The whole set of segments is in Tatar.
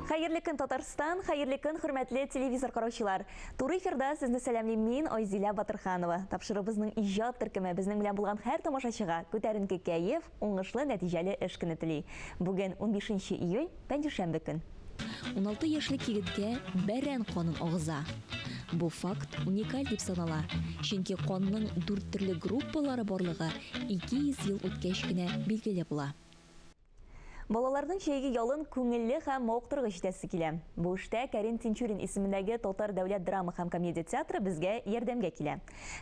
Хәерле көн, Татарстан, хәерле көн, хөрмәтле телевизор караучылар. Туры эфирда сезне сәламлим мин, Айзилә Батырханова. Тапшыруыбызның иҗат төркеме безнең белән булган һәр тамашачыга күтәренке кәеф, уңышлы, нәтиҗәле эш көне тели. Бүген 15 июнь, пәнҗешәмбе көн. 16 яшьлек егеткә бәрән канын агыза. Бу факт уникаль дип санала, чөнки канның дүрт төрле группалары барлыгы 200 ел үткәч кенә билгеле була. Балаларның җәйге ялын күңелле һәм мавыктыргыч итәсе килә. Бу эштә Кәрим Тинчурин исемендәге Татар дәүләт драма һәм комедия театры безгә ярдәмгә килә.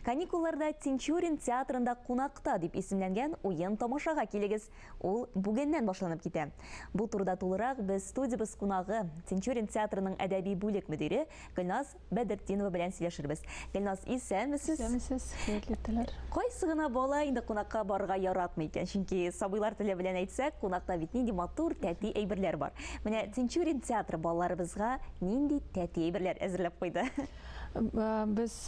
Каникулларда Тинчурин театрында кунакта дип исемләнгән уен-тамашага килегез. Ул бүгеннән башланып китә. Бу турыда тулырак без студиябез кунагы, Тинчурин театрының әдәби бүлек мөдире Гөлназ Бәдертдинова белән сөйләшербез. Гөлназ, исәнмесез? Исәнмесез, хәерле иртәләр. Кайсы гына бала инде кунакка барырга яратмый икән? Чөнки сабыйлар теле белән әйтсәк, кунакта бит нинди матур, тәти әйберләр бар. Менә Тинчурин театры балаларыбызга нинди тәти әйберләр әзерләп куйды? Без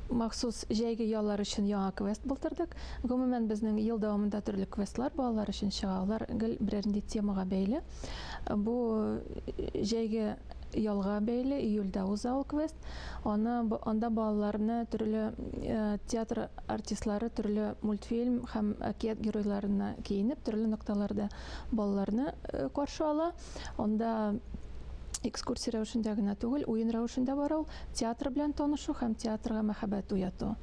махсус җәйге яллар өчен яңа квест булдырдык. Гомумән, безнең ел дәвамында төрле квестлар балалар өчен чыга. Алар гел берәр нинди темага бәйле. Бу җәйге ялга бәйле, июльдә уза ул квест. Аны анда балаларны төрле э, театр артистлары төрле мультфильм һәм әкият геройларына киенеп, төрле нокталарда балаларны э, каршы ала. Анда экскурсия рәвешендә генә түгел, уен рәвешендә бара ул. Театр белән танышу һәм театрга мәхәббәт уяту.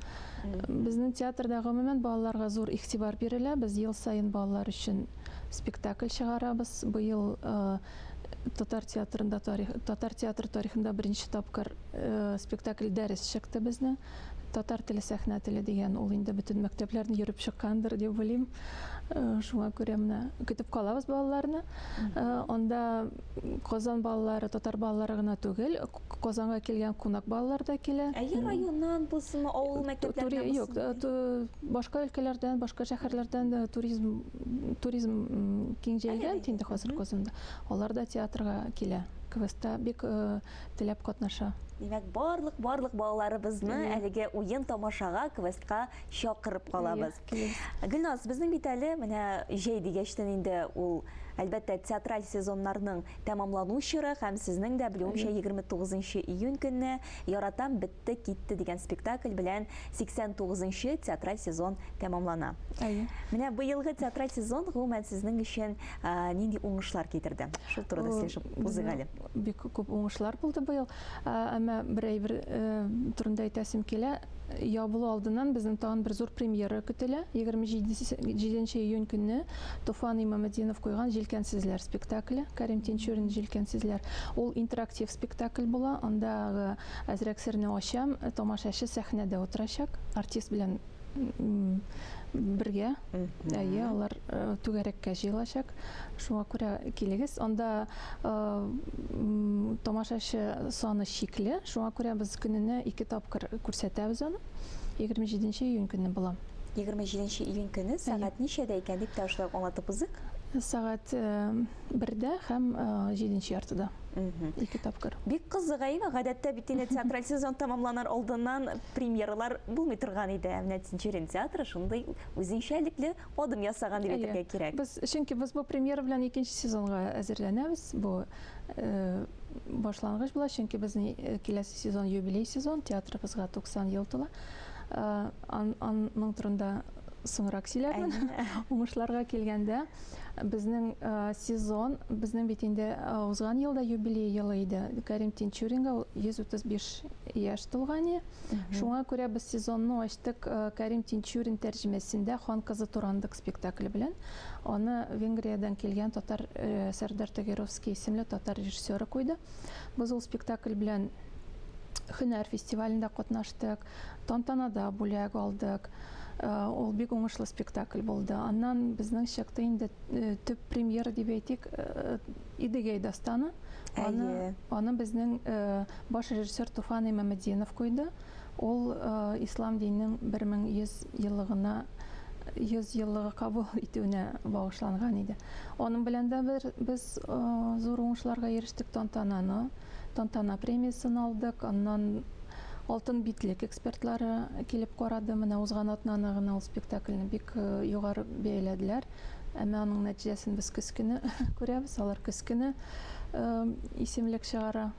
Безнең театрда гомумән балаларга зур игътибар бирелә. Без ел саен балалар өчен спектакль чыгарабыз. Быел э, Татар театрында тарих, татар театры тарихында беренче тапкыр э, спектакль дәрес чыкты безнең. Татар теле сәхнә теле дигән ул инде бөтен мәктәпләрне йөреп чыккандыр дип уйлыйм. Э, шуңа күрә менә көтеп калабыз балаларны. Э, анда Казан балалары, татар балалары гына түгел, Казанга килгән кунак балалар да килә. Әйе, районнан булсынмы, авыл мәктәпләреннән Юк, башка өлкәләрдән, башка шәһәрләрдән дә туризм туризм киң җәелгән инде хәзер Казанда. Алар да театрга килә. Квестта бик э, теләп катнаша. Димәк, барлык барлык балаларыбызны әлеге уен тамашага, квестка чакырып калабыз. Гөлназ, безнең бит әле менә җәй дигәчтен инде ул, әлбәттә, театраль сезоннарның тәмамлану чоры һәм сезнең дә, белүемчә, 29 июнь көнне Яратам бетте китте дигән спектакль белән 89 нчы театраль сезон тәмамлана. Әйе. Менә быелгы театраль сезон гомумән сезнең өчен нинди уңышлар китерде? Шул турыда сөйләшеп узыйк әле. Бик күп уңышлар булды быел. Әмма бер әйбер турында әйтәсем килә. Ябылу алдыннан безнең тагын бер зур премьера көтелә. 27 июнь көнне Туфан Имаметдинов куйган Җилкәнсезләр спектакле, Кәрим Тинчурин Җилкәнсезләр. Ул интерактив спектакль була. Андагы әзрәк серне ачам, тамашачы сәхнәдә утырачак, артист белән бергә. Әйе, алар э, түгәрәккә җыелачак. Шуңа күрә килегез. Анда э, тамашачы саны чикле. Шуңа күрә без көненә ике тапкыр күрсәтәбез аны. 27 июнь көнне була. 27 июнь көне сәгать ничәдә икән дип тә шулай ук аңлатып узыйк. Сәгать э, бердә һәм җиденче яртыда. Ике тапкыр. Бик кызык, әйеме? Гадәттә бит инде театраль сезон тәмамланыр алдыннан премьералар булмый торган иде. Ә менә Тинчурин театры шундый үзенчәлекле адым ясаган дип әйтергә кирәк. Без, чөнки без бу премьера белән икенче сезонга әзерләнәбез. Бу э, башлангыч була, чөнки безнең э, киләсе сезон юбилей сезон, театрыбызга 90 ел тула. Э, аның турында соңрак сөйләрмен. Уңышларга килгәндә, Безнең сезон, безнең бит инде узган елда юбилей елы иде. Кәрим Тинчуринга 135 яшь тулган иде. Шуңа күрә без сезонны ачтык Кәрим Тинчурин тәрҗемәсендә Хан кызы Турандык спектакле белән. Аны Венгриядән килгән татар Сәрдар Тагировский исемле татар режиссеры куйды. Без ул спектакль белән Һөнәр фестивалендә катнаштык. Тантанада бүләк алдык. Э, ул бик уңышлы спектакль булды. Аннан безнең чыкты инде э, төп премьера дип әйтик, э, Идегәй дастаны. Аны, аны безнең баш режиссер Туфан Имаметдинов куйды. Ул ислам диненең 1100 еллыгына 100 еллыгы кабул итүенә багышланган иде. Аның белән дә бер, без зур уңышларга ирештек тантананы. Тантана премиясен алдык. Аннан Алтын битлек экспертлары килеп карады. Менә узган атнаны гына ул спектакльне бик э, югары бәяләделәр. Әмма аның нәтиҗәсен без көз көне күрәбез. Алар көз көне исемлек чыгара.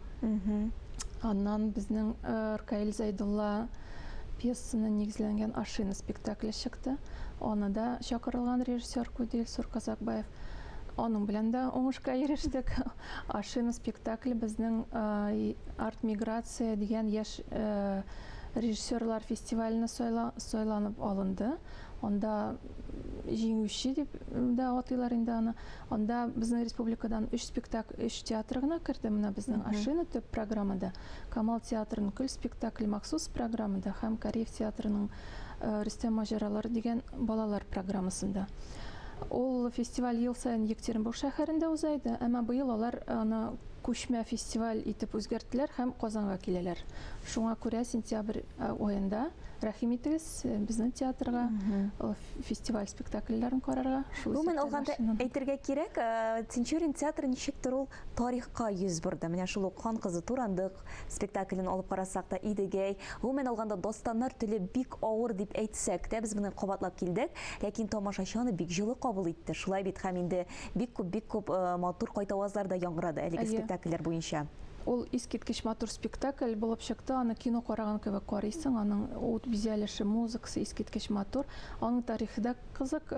Аннан безнең Ркаил Зәйдулла пьесасына нигезләнгән Ашина спектакле чыкты. Аны да чакырылган режиссер куйды Илсур Казакбаев. Аның белән дә уңышка ирештек. Ашина спектакле безнең Арт-миграция дигән яшь режиссерлар фестиваленә сайланып алынды. Анда җиңүче дип дә атыйлар инде аны. Анда безнең республикадан өч спектакль, өч театр гына керде. Менә безнең Ашина төп программада, Камал театрының Көл спектакле махсус программада һәм Кариев театрының Рөстәм маҗаралары дигән балалар программасында. Ул фестиваль ел саен Екатеринбург шәһәрендә уза иде, әмма быел алар аны күчмә фестиваль итеп үзгәрттеләр һәм Казанга киләләр. Шуңа күрә сентябрь аенда рәхим итегез безнең театрга фестиваль спектакльләрен карарга. Шул Гомумән алганда әйтергә кирәк, Тинчурин театры ничектер ул тарихка йөз борды. Менә шул ук Хан кызы Турандык спектаклен алып карасак та, Идегәй, гомумән алганда дастаннар теле бик авыр дип әйтсәк тә, без моны кабатлап килдек, ләкин тамашачы аны бик җылы кабул итте. Шулай бит, һәм инде бик күп, бик күп матур кайтавазлар да яңгырады әлеге спектакльләр буенча. Ул искиткеч матур спектакль булып чыкты. Аны кино караган кебек карыйсың. Аның ут бизәлеше, музыкасы искиткеч матур. Аның тарихы да кызык.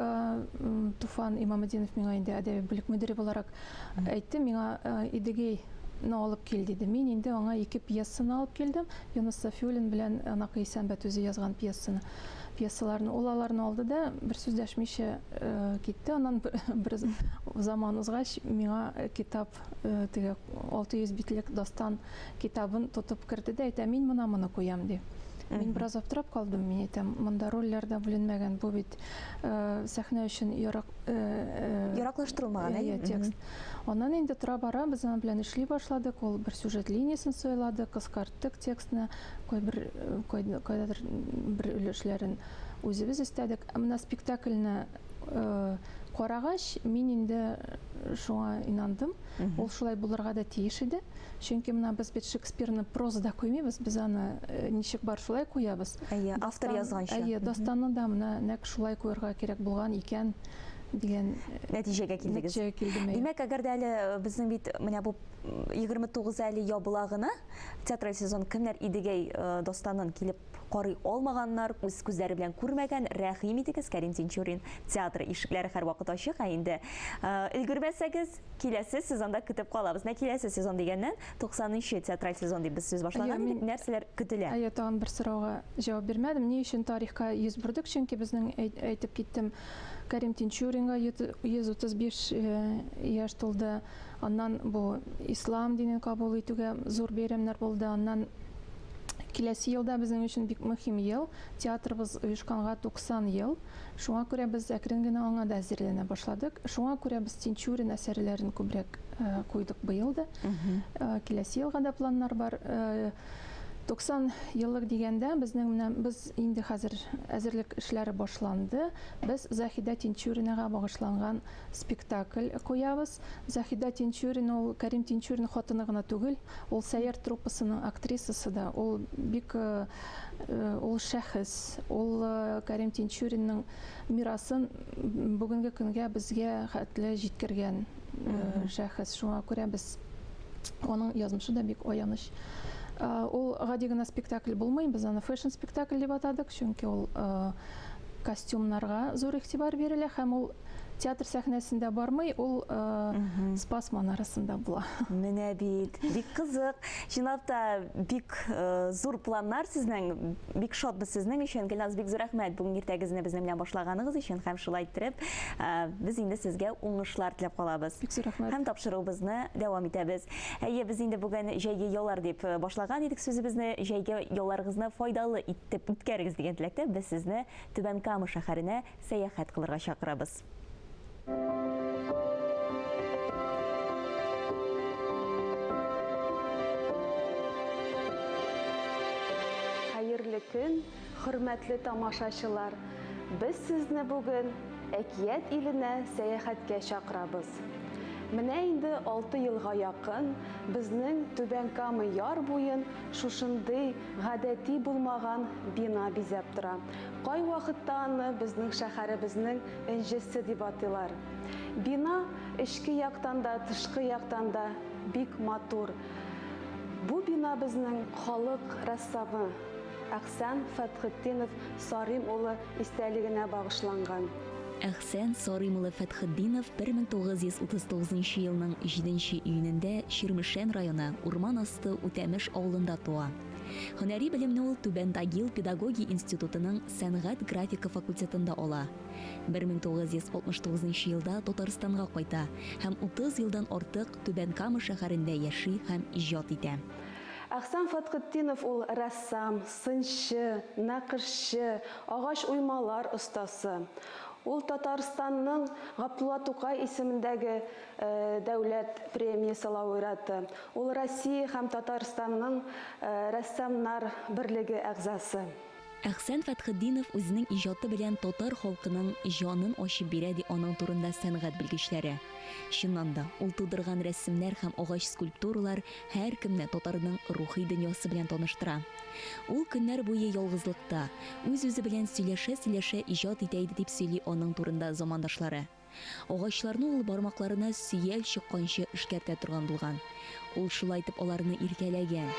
Туфан Имаметдинов миңа инде әдәби бүлек мөдире буларак әйтте, миңа Идегәйне алып кил диде. Мин инде аңа ике пьесаны алып килдем. Юныс Сафиуллин белән Накый Исәнбәт үзе язган пьесаны. Пьесаларны ул аларны алды да бер сүз дәшмичә китте. Аннан бер заман узгач, миңа китап теге 600 битлек дастан китабын тотып керде дә әйтә, мин мына моны куям, ди. Мин бераз аптырап калдым, мин әйтәм, монда рольләр дә бүленмәгән, бу бит сәхнә өчен ярак яраклаштырылмаган, әйе, текст. Аннан инде тора бара без аның белән эшли башладык, ул бер сюжет линиясен сайлады, кыскарттык текстны, кайбер кайдадыр бер өлешләрен үзебез өстәдек. Ә менә спектакльне карагач, мин инде шуңа инандым. Ул шулай булырга да тиеш иде. Чөнки менә без бит Шекспирны прозада куймыйбыз, без аны ничек бар шулай куябыз. Әйе, автор язганча. Әйе, дастанны да менә нәкъ шулай куярга кирәк булган икән дигән нәтиҗәгә килдегез. Нәтиҗәгә килдем. Димәк, әгәр дә әле безнең бит менә бу 29 әле ябыла гына театраль сезон, кемнәр Идегәй дастанын килеп карый алмаганнар, үз күзләре белән күрмәгән, рәхим итегез, Кәрим Тинчурин театры ишекләре һәрвакыт ачык, ә инде өлгермәсәгез, киләсе сезонда көтеп калабыз. Менә киләсе сезон дигәннән, 90-нчы театраль сезон дип без сүз башлаган идек, нәрсәләр көтелә? Әйе, тагын бер сорауга җавап бирмәдем. Ни өчен тарихка йөз бордык? Чөнки безнең әйтеп киттем, Кәрим Тинчуринга 135 яшь тулды. Аннан бу ислам динен кабул итүгә зур бәйрәмнәр булды. Аннан киләсе елда безнең өчен бик мөһим ел. Театрыбыз оешканга 90 ел. Шуңа күрә без әкрен генә аңа да әзерләнә башладык. Шуңа күрә без Тинчурин әсәрләрен күбрәк куйдык быел да. Киләсе елга да планнар бар. 90 еллык дигәндә безнең менә без инде хәзер әзерлек эшләре башланды. Без Заһидә Тинчуринага багышланган спектакль куябыз. Заһидә Тинчурина ул Кәрим Тинчурин хатыны гына түгел, ул Сәйяр труппасының актрисасы да, ул бик ул шәхес, ул Кәрим Тинчуринның мирасын бүгенге көнгә безгә хәтле җиткергән шәхес. Шуңа күрә без аның язмышы да бик аяныч. Ул гади генә спектакль булмый, без аны фэшн спектакль дип атадык, чөнки ул костюмнарга зур игътибар бирелә һәм ул театр сәхнәсендә бармый, ул Спас манарасында була. Менә бит, бик кызык. Чынлап та бик зур планнар сезнең, бик шатбыз сезнең өчен. Гөлназ, бик зур рәхмәт бүген иртәгезне безнең белән башлаганыгыз өчен һәм шулай иттереп без инде сезгә уңышлар теләп калабыз. Бик зур рәхмәт. Һәм тапшыруыбызны дәвам итәбез. Әйе, без инде бүген җәйге яллар дип башлаган идек сүзебезне. Җәйге ялларыгызны файдалы итеп үткәрегез дигән теләктә без сезне Түбән Кама шәһәренә сәяхәт кылырга чакырабыз. Хәерле көн, хөрмәтле тамашачылар! Без сезне бүген әкият иленә сәяхәткә чакырабыз. Менә инде 6 елга якын безнең Түбән Кама яр буен шушындый гадәти булмаган бина бизәп тора. Кайвакытта аны безнең шәһәребезнең энҗесе дип атыйлар. Бина эчке яктан да, тышкы яктан да бик матур. Бу бина безнең халык рәссамы Әхсән Фәтхетдинов Сарим улы истәлегенә багышланган. Әхсән Сарим улы Фәтхетдинов 1939 елның 7 июнендә Чирмешән районы Урман асты Үтәмеш авылында туа. Һөнәри белемне ул Түбән Тагил педагогия институтының сәнгать-графика факультетында ала. 1969 елда Татарстанга кайта һәм 30 елдан артык Түбән Кама шәһәрендә яши һәм иҗат итә. Әхсән Фәтхетдинов ул рәссам, сынчы, нәкышчы, агач уймалар остасы. Ул Татарстанның Габдулла Тукай исемендәге дәүләт премиясе лауреаты. Ул Россия һәм Татарстанның рәссамнар берлеге әгъзасы. Әхсән Фәтхетдинов үзенең иҗаты белән татар халкының җанын ачып бирә, ди аның турында сәнгать белгечләре. Чыннан да, ул тудырган рәсемнәр һәм агач скульптуралар һәркемне татарның рухи дөньясы белән таныштыра. Ул көннәр буе ялгызлыкта, үз-үзе белән сөйләшә-сөйләшә иҗат итә иде, дип сөйли аның турында замандашлары. Агачларны ул бармакларына сөял чыкканчы эшкәртә торган булган. Ул шулай итеп аларны иркәләгән.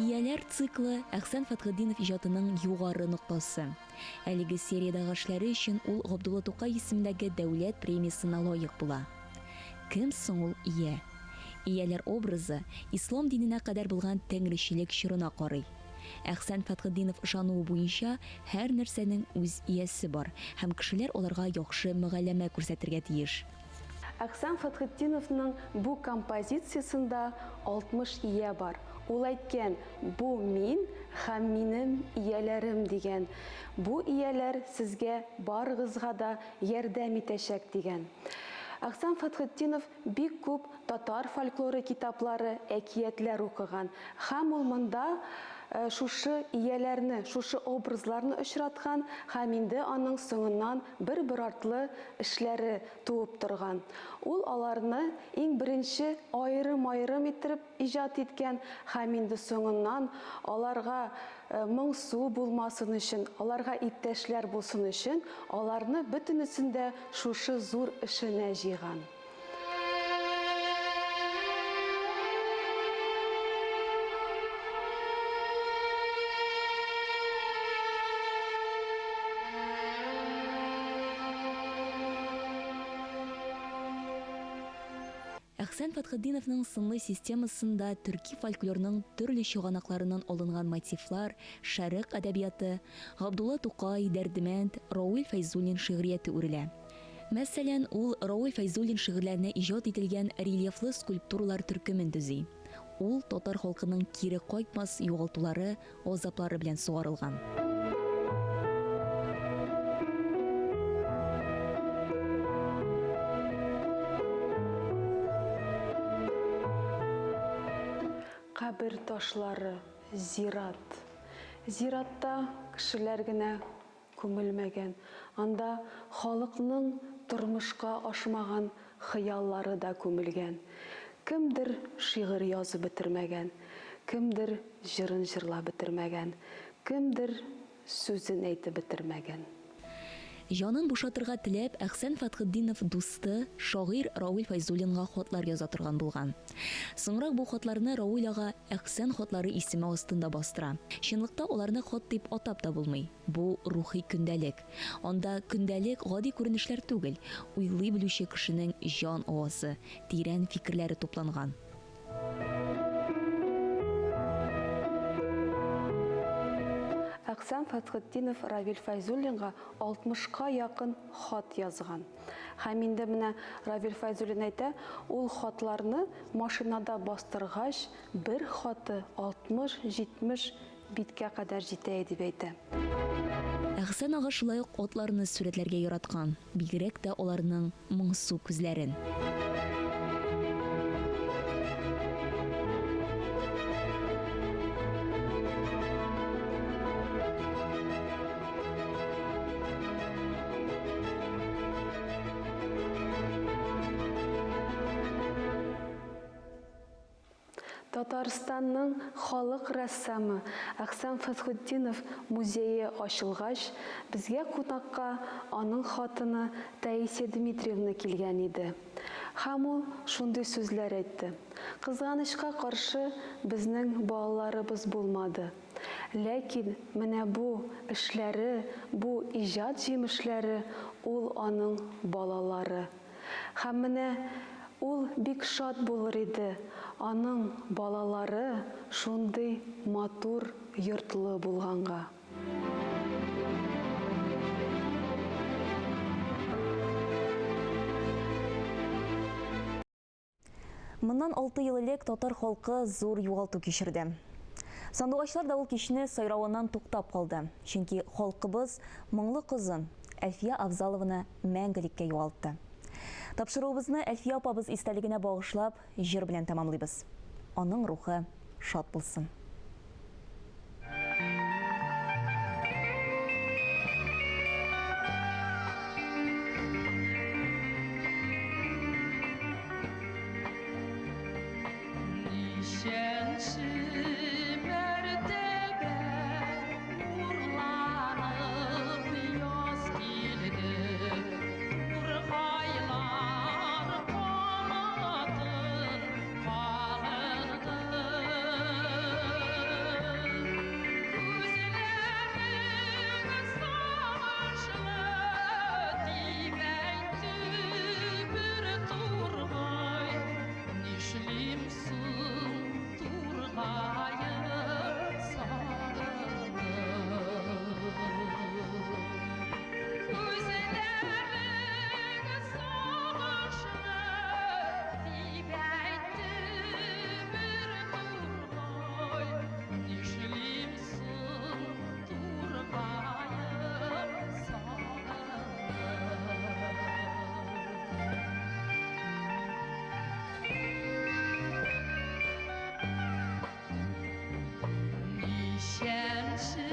Ияләр циклы Әхсән Фәтхетдинов иҗатының югары ноктасы. Әлеге сериядәге эшләре өчен ул Габдулла Тукай исемендәге дәүләт премиясенә лаек була. Кем соң ул ия? Ияләр образы ислам диненә кадәр булган тәңречелек чорына карый. Әхсән Фәтхетдинов ышануы буенча һәр нәрсәнең үз иясе бар һәм кешеләр аларга яхшы мөгаләмә күрсәтергә тиеш. Әхсән Фәтхетдиновның бу композициясендә 60 ия бар. Ул әйткән, бу мин һәм минем ияләрем дигән. Бу ияләр сезгә барыгызга да ярдәм итәчәк дигән. Әхсән Фәтхетдинов бик күп татар фольклоры китаплары, әкиятләр укыган. Һәм ул монда шушы ияләрне, шушы образларны очраткан һәм инде аның соңыннан бер-бер артлы эшләре туып торган. Ул аларны иң беренче аерым-аерым иттереп иҗат иткән һәм инде соңыннан аларга моңсу булмасын өчен, аларга иптәшләр булсын өчен, аларны бөтенесен дә шушы зур эшенә җыйган. Әхсән Фәтхетдиновның сынлы системасында төрки фольклорның төрле чыганакларыннан алынган мотивлар, шәрык әдәбияты, Габдулла Тукай, Дәрдемәнд, Равил Фәйзуллин шигърияте үрелә. Мәсәлән, ул Равил Фәйзуллин шигырьләренә иҗат ителгән рельефлы скульптуралар төркемен төзи. Ул татар халкының кире кайтмас югалтулары, азаплары белән сугарылган. Кабер ташлары, зират. Зиратта кешеләр генә күмелмәгән. Анда халыкның тормышка ашмаган хыяллары да күмелгән. Кемдер шигырь язып бетермәгән, кемдер җырын җырлап бетермәгән, кемдер сүзен әйтеп бетермәгән. Җанын бушатырга теләп, Әхсән Фәтхетдинов дусты, шагыйрь Равил Фәйзуллинга хатлар яза торган булган. Соңрак бу хатларны Равил ага Әхсән хатлары исеме астында бастыра. Чынлыкта аларны хат дип атап та булмый. Бу рухи көндәлек. Анда көндәлек гади күренешләр түгел, уйлый белүче кешенең җан авазы, тирән фикерләре тупланган. Әхсән Фәтхетдинов Равил Фәйзуллинга 60-ка якын хат язган. Һәм инде менә Равил Фәйзуллин әйтә, ул хатларны машинада бастыргач, бер хаты 60-70 биткә кадәр җитә дип әйтә. Әхсән ага шулай ук атларны сурәтләргә яраткан, бигрәк тә аларның моңсу күзләрен. Татарстанның халык рәссамы Әхсән Фәсхетдинов музее ачылгач, безгә кунакка аның хатыны Таисия Дмитриевна килгән иде. Һәм ул шундый сүзләр әйтте. Кызганычка каршы, безнең балаларыбыз булмады. Ләкин менә бу эшләре, бу иҗат җимешләре ул аның балалары. Һәм менә ул бик шат булыр иде, аның балалары шундый матур йортлы булганга. Моннан 6 ел элек татар халкы зур югалту кичерде. Сандугачлар да ул кичне сайравыннан туктап калды. Чөнки халкыбыз моңлы кызын Әлфия Авзалованы мәңгелеккә югалтты. Тапшыруыбызны Әлфия апабыз истәлегенә багышлап, җыр белән тәмамлыйбыз. Аның рухы шат булсын. Ничәнче мәртәбә нурланып яз килде, Тургайлар канатын калынды. Күзләрең сагышлы дип әйтте бер тургай. Нишлим соң, тургаем, сагынып? Күзләрең сагышлы дип әйтте бер тургай. Нишлим соң, тургаем, сагынып? Ничәнче